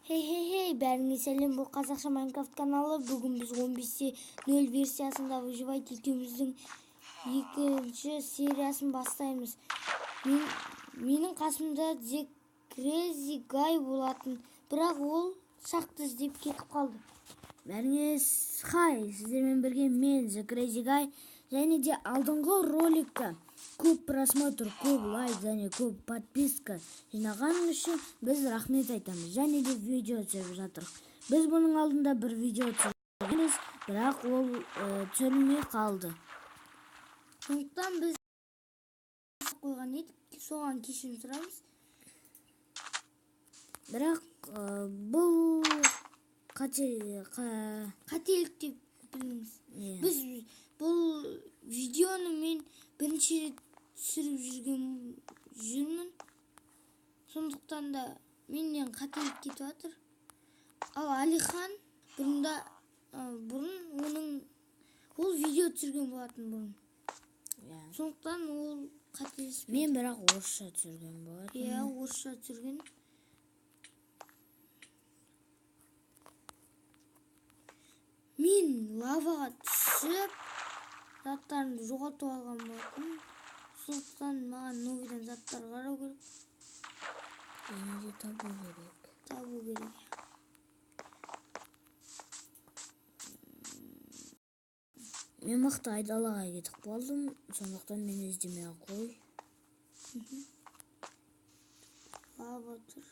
Хей хей хей, бәріңе сәлем, бұл Қазақша Майнкрафт каналы. Бүгін біз 15.0 версиясында выживать етуіміздің екінші сериясын бастаймыз. Менің қасымда The Crazy Guy болатын, бірақ ол шақты іздеп кетіп қалды. Бәріңе хай, сіздермен бірге мен The Crazy Guy. Және де алдыңғы роликка көп просмотр, көп лайк және көп подписка жинағаның үшін біз рахмет айтамыз. Және де видео түсіріп жатырмыз. Біз бұның алдында бір видео түсіргенбіз, бірақ ол түсірілмей қалды. Сондықтан біз қойған едік, соған кешірім сұраймыз. Бірақ бұл қателік деп біліңіз. Біз бұл видеоны мен бірінші рет түсіріп жүрмін. Сондықтан да менен қателік кетіп жатыр. Ал Алихан бұрын ол видео түсірген болатын бұрын. Сондықтан ол қателеспеді. Мен бірақ орысша түсірген болатын. Иә, орысша түсірген. Мен лаваға түсіп заттарымды жоғалтып алған болатын. Сондықтан маған новыйдан заттар қарау керек. Және де табу керек. Табу керек. Мен мықты айдалаға кетіп қалдым, сондықтан мені іздемей ақ қой. Лава тұр.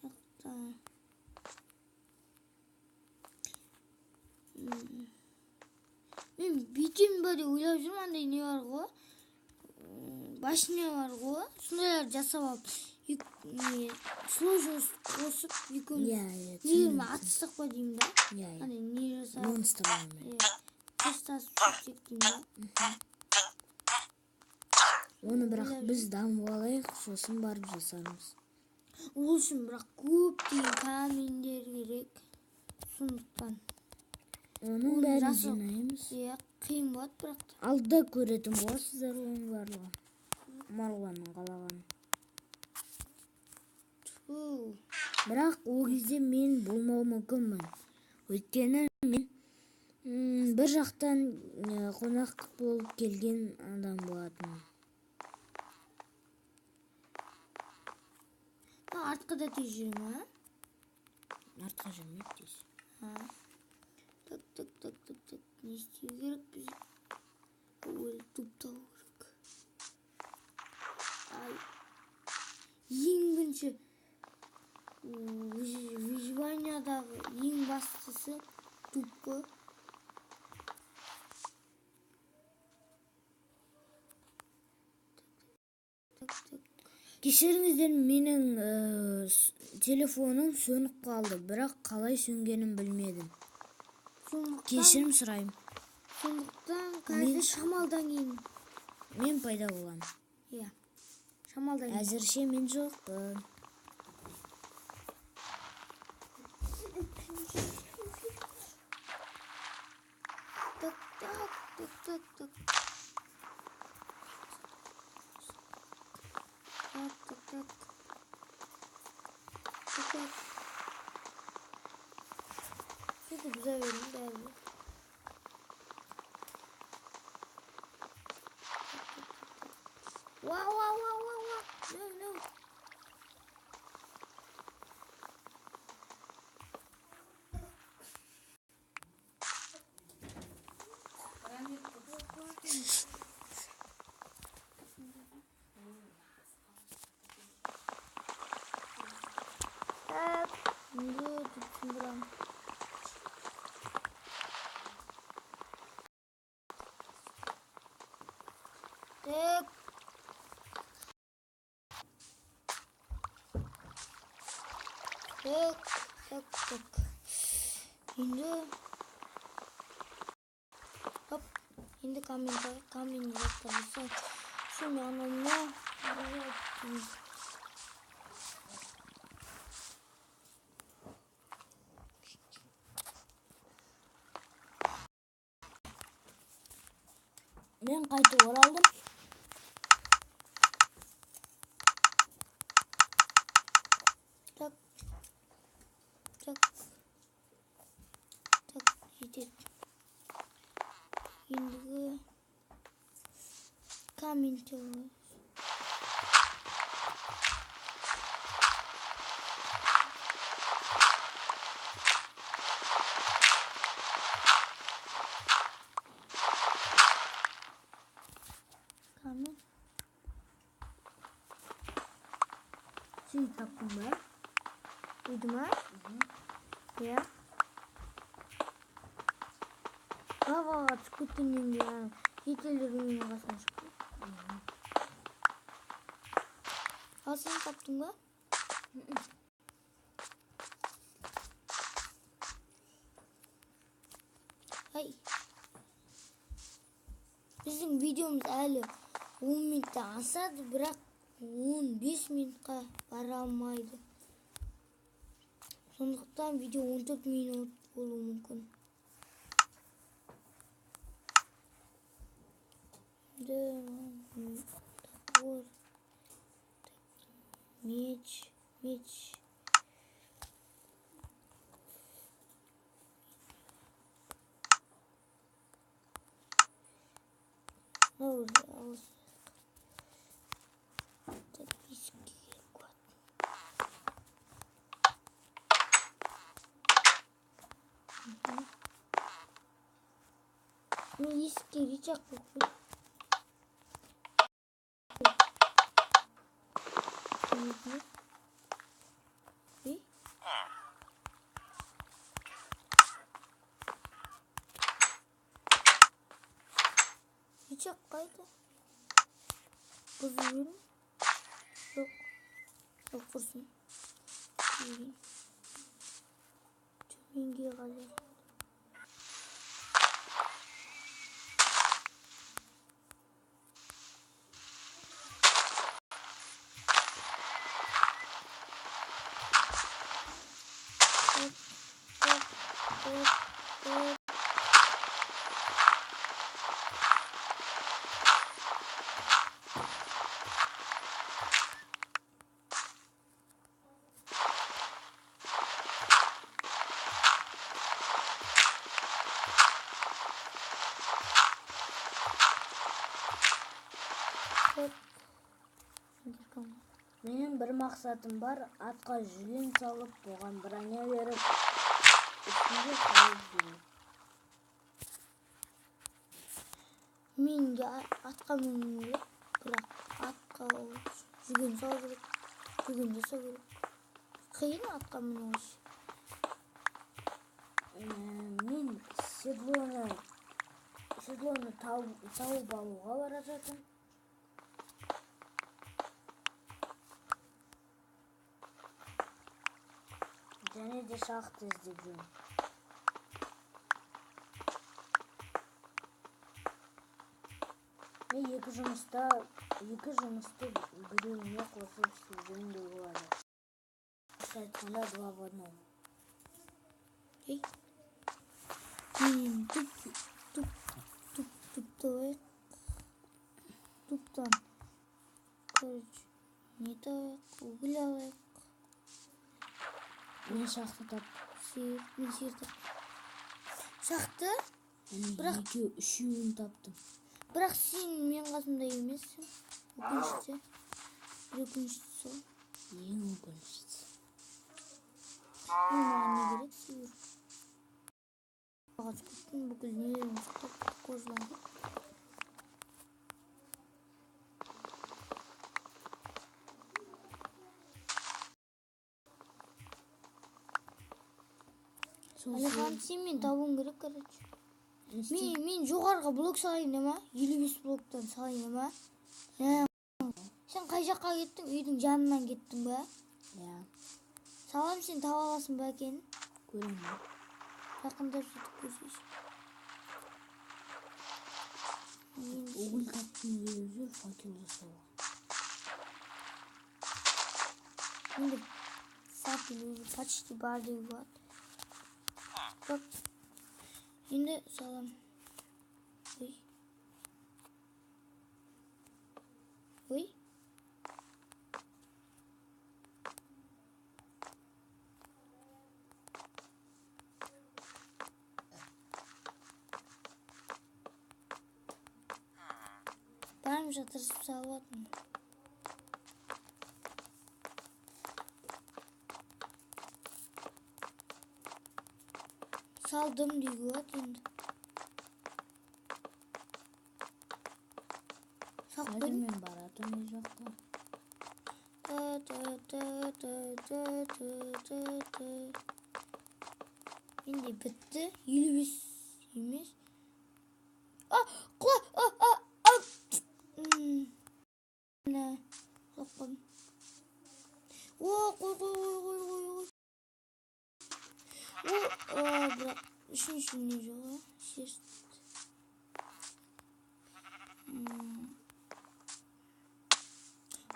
Жақта. Мен бүйтемін ба деп ойлап жүрмін, андай не бар ғой? Башня бар ғой. Сондайлар жасап алып, сложность қосып екеуміз Иә, нелермен түсіндім. атыссақ па деймін да. Иә. Андай не жасап, Монстрлармен. Иә, қоштасып кетсек деймін да. Оны бірақ біз дамып алайық, сосын барып жасармыз. Ол үшін бірақ көптеген камендер керек. Сондықтан Оның Оны бәрін жасау жинаймыз. Иә, қиын болады бірақ та. Алда көретін боласыздар оның барлығын. Марғұланның қалағанын. Тфу. Бірақ ол кезде мен болмауы мүмкінмін. Өйткені мен бір жақтан қонақ болып келген адам болатынмын. Артқа да тез жүре ма? Артқа жүрмейді тез. А. Так, так, так, так, так. Не істеу керек біз? Әуелі туп табу керек. Ай. Ең бірінші выживаниядағы ең бастысы туп қой. Так, так, так. Кешіріңіздер, менің телефоным сөніп қалды, бірақ қалай сөнгенін білмедім. Кешірім сұраймын. Сондықтан қазір шамалдан кейін Мен пайда боламын. Иә. Шамалдан кейін. Әзірше мен жоқпын. Так, так, так, так, так. Так, так, так. Так, так. Сөйтіп бұза бердім бәрі. Уа, уа, уа, уа, уа. No, no. Так, енді түсіндіремін. Так. Так, так, так. Енді хоп, енді камень заттар болса, сонымен анау мынау. Мен қайтып оралдым. Так. Так. Так, жетеді. Ендігі камень алайық. Камень. Сен таптың ба? Үйді ма? Иә. Лаваға түсіп кеткеннен кейін жителдердің үйінің қасына шықтым. Ал сен таптың ба? Ай. Біздің видеомыз әлі 10 минуттан асады, бірақ 15 минутқа бара алмайды. Сондықтан видео 14 минут болуы мүмкін. Топор, меч, меч. Так, есікке керек болады. Мен есікке рычаг қойып қойдым. Рычаг қайда? Бұзып жібердім. Жоқ. Жоқ, құрсын. Төменге қарай. Оп, оп, оп, оп. Менің бір мақсатым бар, атқа жүген салып, оған броня беріп, үстінде салып жүру. Мен де атқа мінгім келеді, бірақ атқа жүген салу керек, жүген жасау керек. Қиын атқа міну үшін. Мен седлоны тауып алуға бара жатырмын. Және де шахта іздеп жүрмін. Мен екі жұмысты біреуіне қосып істеуім де болады. Орысша айтқанда 2 в 1. Ей. Мен туп, туп, туп, туп табайық. Туптан. Короче, не табайық, уголь алайық. Мен шахта таптым. Сиыр, мен сиыр таптым. Шахта? Бірақ Екеу, үшеуін таптым. Бірақ сен мен қасымда емессің. Өкініштісі. Бір өкініштісі сол. Ең өкініштісі. Маған не керек сиыр? Ағаш кеттім, бүкіл нелерім ұстап, кожаланып. Әлихан, сен мен табуың керек, короче. Мен жоғарыға блок салайын ма? 55 блоктан салайын ма? Сен қай жаққа кеттің? Үйдің жанынан кеттің ба? Иә. Салам, сен таба аласың ба екен? Көремін. Жақындап жетіп көрсейші. Уголь тапқым келіп жүр, факел жасауға. Менде факел уже почти бар деуге болады. Так. Енді салам. Ой. Ой. Барымша тырысып салып жатырмын. Салдым деуге болады енді. Салып Қазір қойдым. Мен баратырмын үй жаққа. Та та та та та та та та. Менде бітті. 55 емес. А, құла, а, а, а. Міне, құлап қалдым. О, қой, қой, қой, қой, қой, қой. О, а, бірақ үшінші не жоқ, а? Шерсть.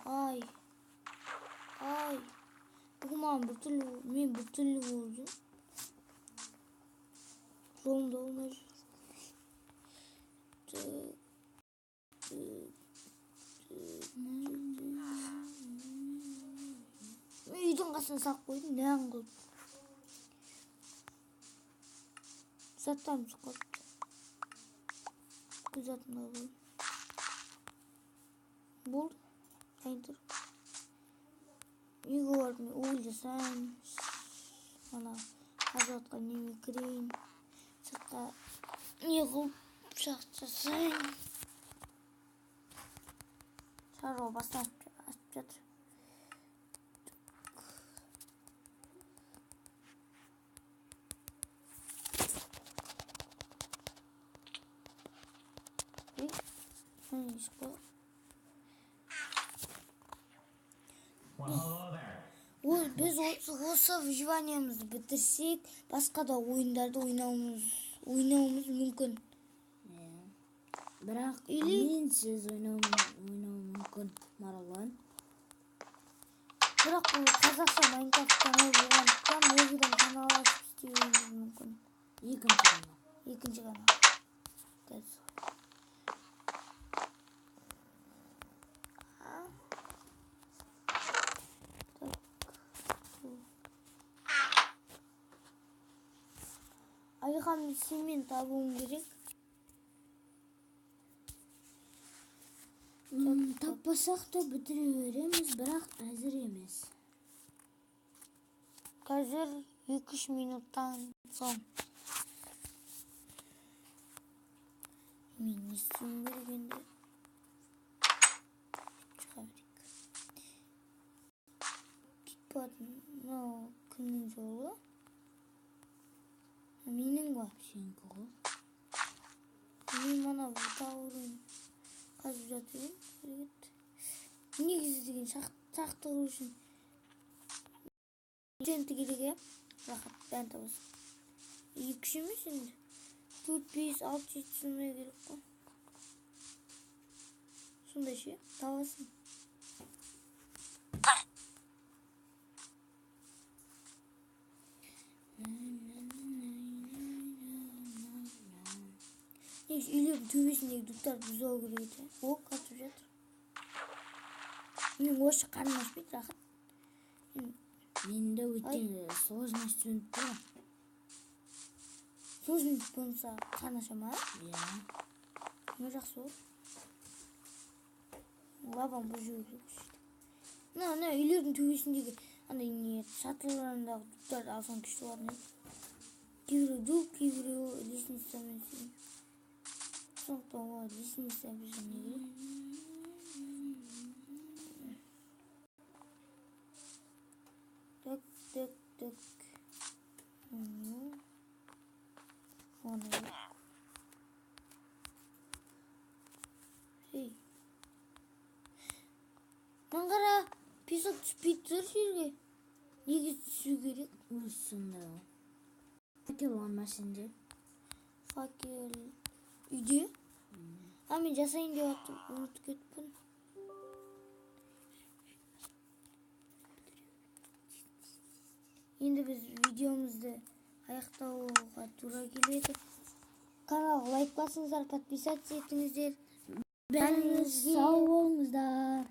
Ай. Ай. Бүгін маған біртүрлі, мен біртүрлі болып жүрмін. Жолымда болмай жүр. Түк, түк, түк. Мен үйдің қасына салып қойдым, нән қылып. Заттарым түсіп қалыпты. Бүкіл затымды алып қойдым. Болды. Дайын тұр. Үйге барып мен уголь жасаймын. Ана қазып жатқан неме кірейін. Сыртқа не қылып пышақ жасайын. Шаруа бастан ашып жатыр. Ей, міне шықпай. Ой, біз осы выживаниемізді бітірсек, басқа да ойындарды ойнауымыз мүмкін. Иә. Бірақ Или менсіз ойнауым мүмкін, Маралан. Бірақ бұл қазақша Майнкрафт каналы болғандықтан новыйдан канал ашып істеуіміз мүмкін. Екінші канал. Екінші канал. Дәл солай. Әлихан, сенімен табуым керек. Таппасақ та бітіре береміз, бірақ әзір емес. Қазір екі-үш минуттан соң. Мен не істеуім керек енді? Шыға берейік. Кетіп баратын мынау кімнің жолы? Менің ба? Сенікі ғой. Мен мана таудың қазып жатыр едім. Әрекет. Негізі деген шақты қылу үшін тенті керек, иә? Рахат, бәрін табасың. Екі-үш емес енді. 4, 5, 6, 7 сондай керек қой. Сондай ше, табасың. Негізі үйлердің төбесіндегі дубтарды бұзып алу керек еді. О, қатып жатыр. Менің орысша қарным ашпайды, рахат. Менде Ай. өте сложность төніп тұр. Сложность болмаса қарны аша ма? Иә. Ну, жақсы болды. Лабан бұзу керек осы жерде. Мына үйлердің төбесіндегі андай не, шатырларындағы дубтарды алсаң күшті болатын еді. Кейбіреуі дуб, кейбіреуі лестницамен істеген. Сондықтан олар лестница бізге не керек? Так, так, так. Оны жоқ. Ей. Мына қара, песок түспей тұр жерге. Неге түсу керек? Өз сондай ол. Факел бар ма сенде? Факел үйде? А, мен жасайын деп жатырмын, ұмытып кетіппін. Енді біз видеомызды аяқтауға тура келеді. Каналға лайк басыңыздар, подписаться етіңіздер. Бәріңіз сау болыңыздар.